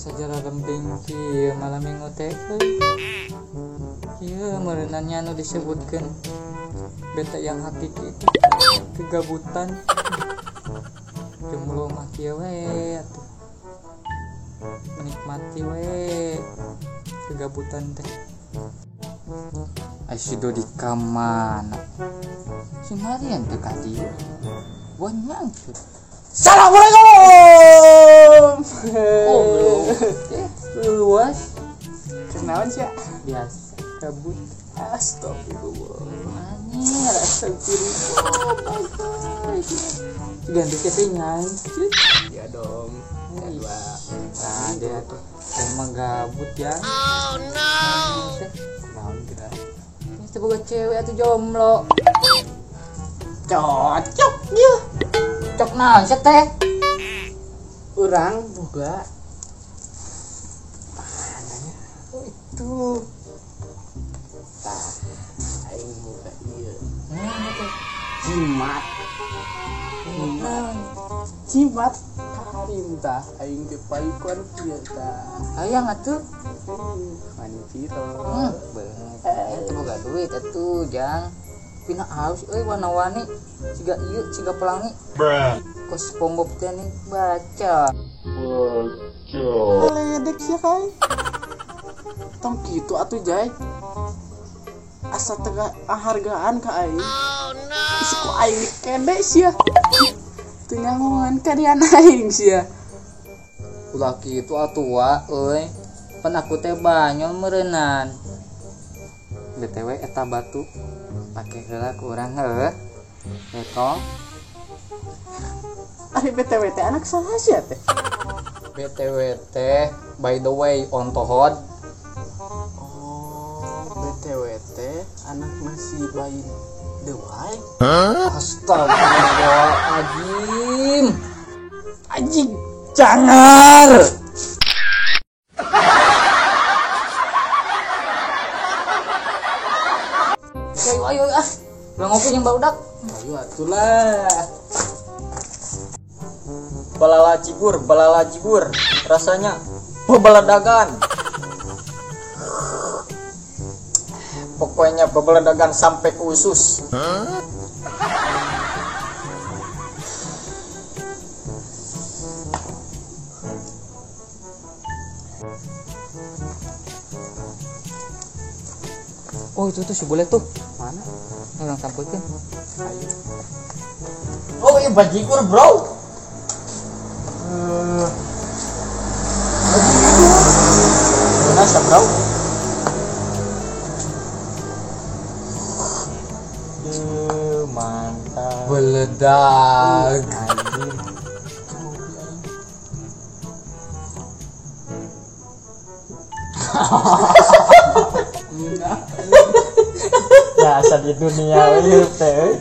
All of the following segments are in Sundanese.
Sajarah lembing kieu malam minggu teh euy. Ieu meureunannya anu disebutkeun beta yang hakiki itu kegabutan. Jomblo mah kieu we atuh. Menikmati we kegabutan teh. Ai si Dodi ka mana? Si Marian teh ka dieu. Wah nyangcut. Assalamualaikum. Oh, belum. Luas. Kenalan sih ya? Biasa. Kabut. Astagfirullah. Anjir, astagfirullah. Ganti kete nyangcut. Ya dong. Dua. Nah, dia tuh emang gabut ya. Oh no. Naon kita? Ini boga cewek atau jomblo. Cocok dia. Cocok naon sih teh? Urang boga. Oh itu. Tah, aing boga ieu. Naon teh? Jimat. Naon? Jimat karim tah aing teh paikon kieu tah. Hayang atuh. Manciro. Bener. Aing teh boga duit atuh, Jang. Pina haus euy warna-warni siga ieu siga pelangi. Bruh. Kos SpongeBob teh nih baca. Baca. Ledek sia kai. Tong kitu atuh Jai. Asa teu hargaan ka aing. Oh no. Isi ku aing dikende sia. Teu nyangongan ka dian aing sia. Ulah kitu atuh wa euy. Pan aku teh banyol meureunnan. BTW eta batu pake heula ku urang heuh. Betong. Ari BTW teh anak saha sia teh? BTW teh by the way on tohod. Oh, BTW teh anak masih bayi the way. Astagfirullahaladzim. Anjing, jangan. Ayo ayo ah. Udah ngopi jeung barudak. Ayo atulah. Balala cigur, rasanya bebeledagan. Pokoknya bebeledagan sampai ke usus. Huh? Oh itu tuh si boleh tuh. Mana? Orang sampulkeun. Ayo. Oh iya bajigur bro. Mana sih bro? Mantap. Beledag. Biasa di dunia ini teh.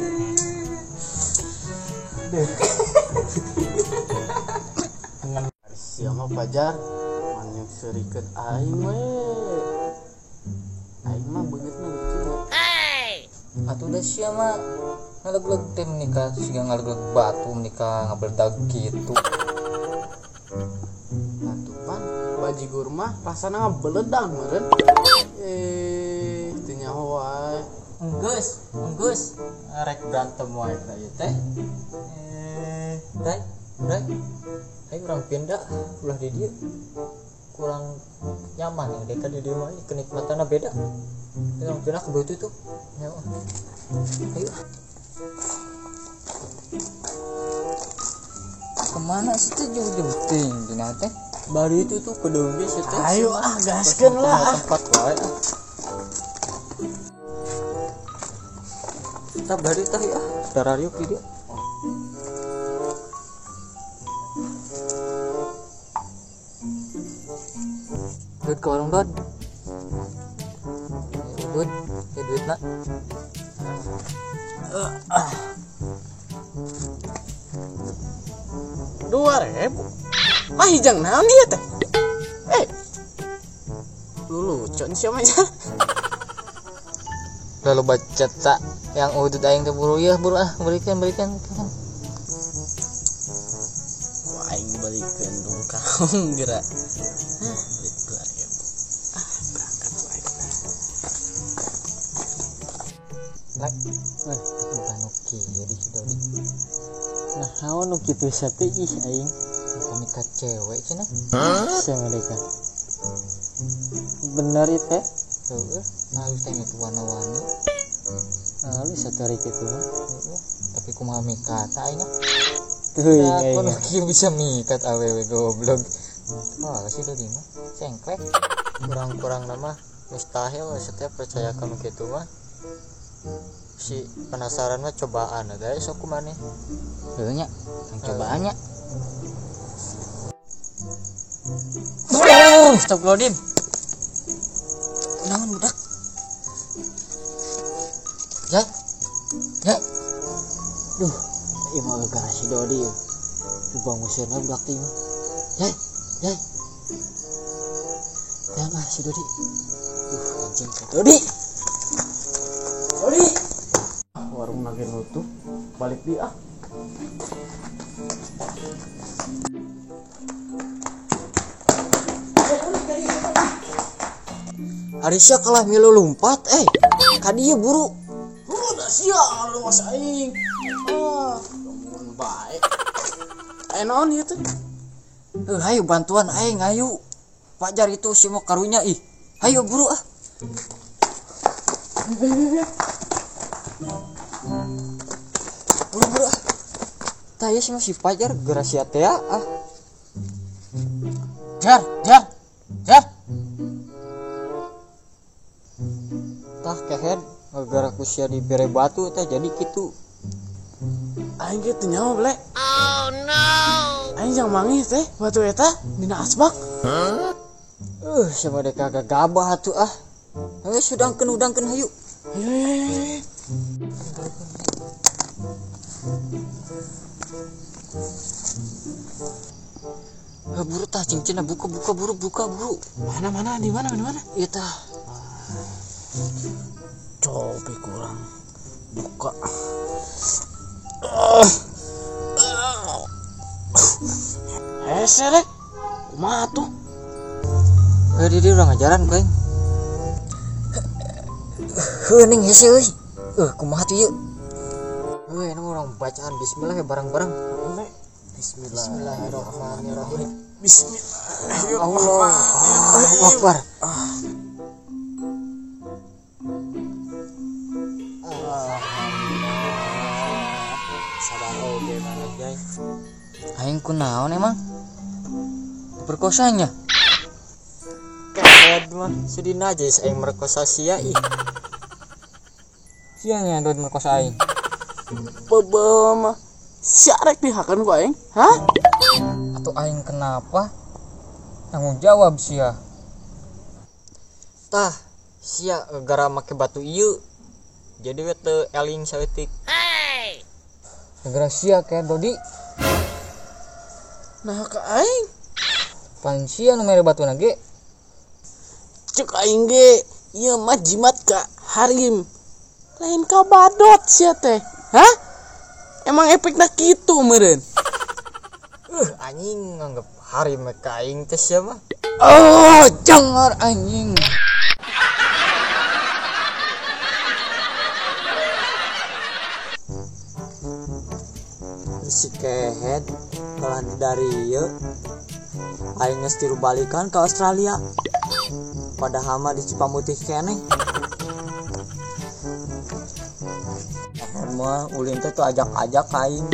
Sia mah pajar maneh serikeut aing we. Aing mah beungeutna lucu. Atuh da sia mah ngalegleg teh menikah siga ngalegleg batu menikah ngabeledag gitu. Atuh pan bajigur mah rasana ngabeledag meureun. Teu nyaho wae. Enggeus, enggeus. Rek berantem wae ka ieu teh. Dai, dai. Ayo urang pindah ulah di dieu. Kurang nyaman ya deka di dieu mah kenikmatanna beda. Urang pindah ke batu tuh. Ayo. Ayo. Kemana sih tuh jauh-jauh ting dina teh? Baru itu tuh ke deung sih teh. Ayo ah gaskeun lah. Tempat wae. Kita bari tah ya. Darariuk di dieu. Duit ke warung Dod. Duit, ya duit nak. 2.000. Mah hijang naon ieu teh? Lu lucon siapa aja? Lalu baca tak yang udut aing teh buru ya buru ah berikan. Ku aing balikeun dungkang geura. Hah, duit 2000. Ah, berangkat ku aing. Lek, weh, bukan nu kieu di si Dodi. Nah, naon nu kitu sate ih aing. Kami ka cewek cenah. Sia mereka. Bener ieu teh? Heeh, halus teh itu warna-warni. Halus satu hari kitu. Heeh, tapi kumaha mikat aing ah. Teuing Nah, aing. kono kieu bisa mikat awewe goblok. Wah, si Dodi mah cengklek. Kurang-kurang nama mustahil setiap percaya kamu gitu mah. Si penasaran mah cobaan ada sok kumaha. Heuh nya, kang cobaan nya. Oh, astagfirullahaladzim. Naon budak? Ya. Ya. Duh, ieu mah gara si Dodi. Lubang musirna budak teh mah. Ya. Ya. Ya mah si Dodi. Duh, anjing si Dodi. Dodi. Warung lagi nutup, balik dia ah. Arisya kalah milu lompat ka dieu buru. Buru da sia lu mas aing. Ah, mun bae. Aya naon ieu teh? Hayu bantuan aing hayu. Pajar itu si mau karunya ih. Hayu buru ah. Buru-buru ah. Tah ieu si si Pajar geura sia teh ah. Jar, jar. Jar. Tah kehed gara ku sia dibere batu teh jadi kitu. Aing ge teu nyaho bele. Oh no. Aing jang mangih teh batu eta dina asbak. Sia mah dek gagabah atuh ah. Heuh sudangkeun udangkeun hayu. Hayu. Buru tah cincinna buka-buka buru buka buru. Mana mana di mana di mana? Ieu tah. Coba kurang buka. Hese rek. Kumaha tuh? Heuh di dieu urang ngajaran ku aing. Heuh ning hese euy. Kumaha tuh ieu? Heuh ini urang bacaan bismillah ya bareng-bareng. Bismillahirrahmanirrahim. Bismillahirrahmanirrahim. Akbar. Sabar oge maneh jai. Aing kunaon emang? Diperkosanya. Kehed mah sudi najis aing merkosa sia ih. Sia nya dod merkosa aing. Bebe mah sia rek dihakeun ku aing, hah? Atau aing kenapa? Tanggung jawab sia. Tah, sia gara make batu ieu. Jadi we teu eling saeutik. Gara sia kayak Dodi. Nah ka aing. Pan sia nu mere batuna ge. Cek aing ge ieu mah jimat ka harim. Lain ka badot sia teh. Hah? Emang efekna kitu meureun. Anjing nganggep harim ka aing teh sia mah. Oh, jangar anjing. Si kehed kalah dari ieu aing geus tiru balikan ke Australia. Padahal mah di Cipamutih keneh. Mah ulin teh tuh ajak-ajak aing.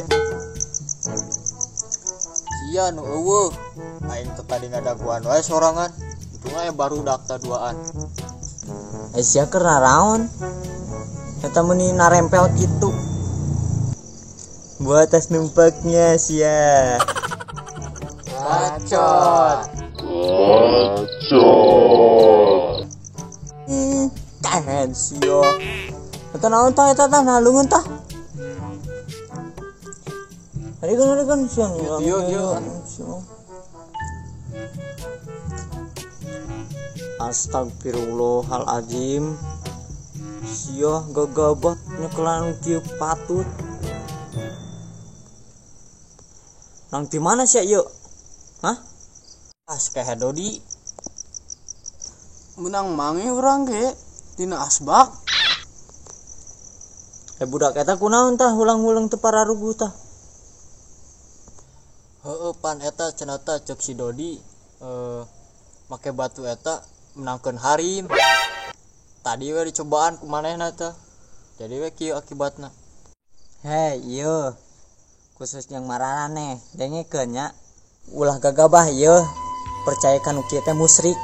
Sia nu eueuh. Aing teh tadi ngadaguan wae sorangan. Itu mah baru dakta duaan. Sia keur naraon? Eta meuni narempel kitu. Buat tas numpaknya sia. Bacot. Bacot. Kahen sia. Eta naon tah eta tah nalungeun tah. Harikeun sia. Yo yo. Astagfirullahaladzim. Sia gagabah nyekelan kieu patut. Nang di mana sih yuk? Hah? Ah, kayak Dodi. Menang mangi urang ge dina asbak. Budak eta kunaon tah hulang-hulang teu pararuguh tah. Heeh, pan eta cenah tah cek si Dodi make batu eta menangkeun harim. Tadi we dicobaan ku manehna tah. Jadi we kieu akibatna. Hei, ieu khusus yang maraneh dengekeun nya. Ulah gagabah ieu, percaya kanu kieu teh musyrik.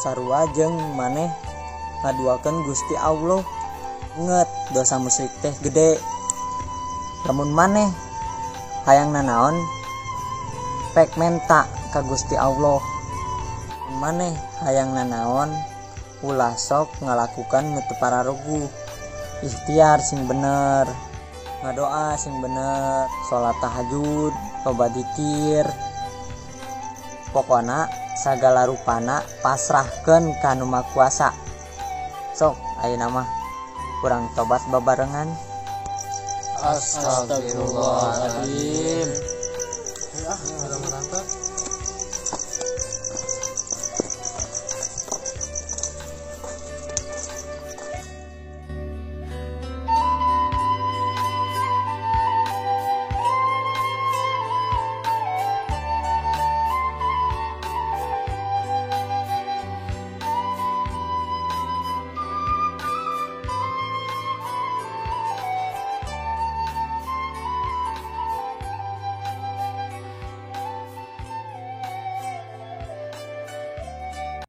Sarua jeung maneh ngaduakeun Gusti Allah. Nget dosa musyrik teh gede. Lamun maneh hayang nanaon pek menta ka Gusti Allah. Maneh hayang nanaon ulah sok ngalakukan nu teu pararuguh. Ikhtiar sing bener, ngadoa sing bener, salat tahajud, loba dzikir. Pokona sagala rupana pasrahkeun ka nu Maha Kuasa. Sok ayeuna mah urang tobat babarengan. Astagfirullahaladzim. Ah, urang berangkat.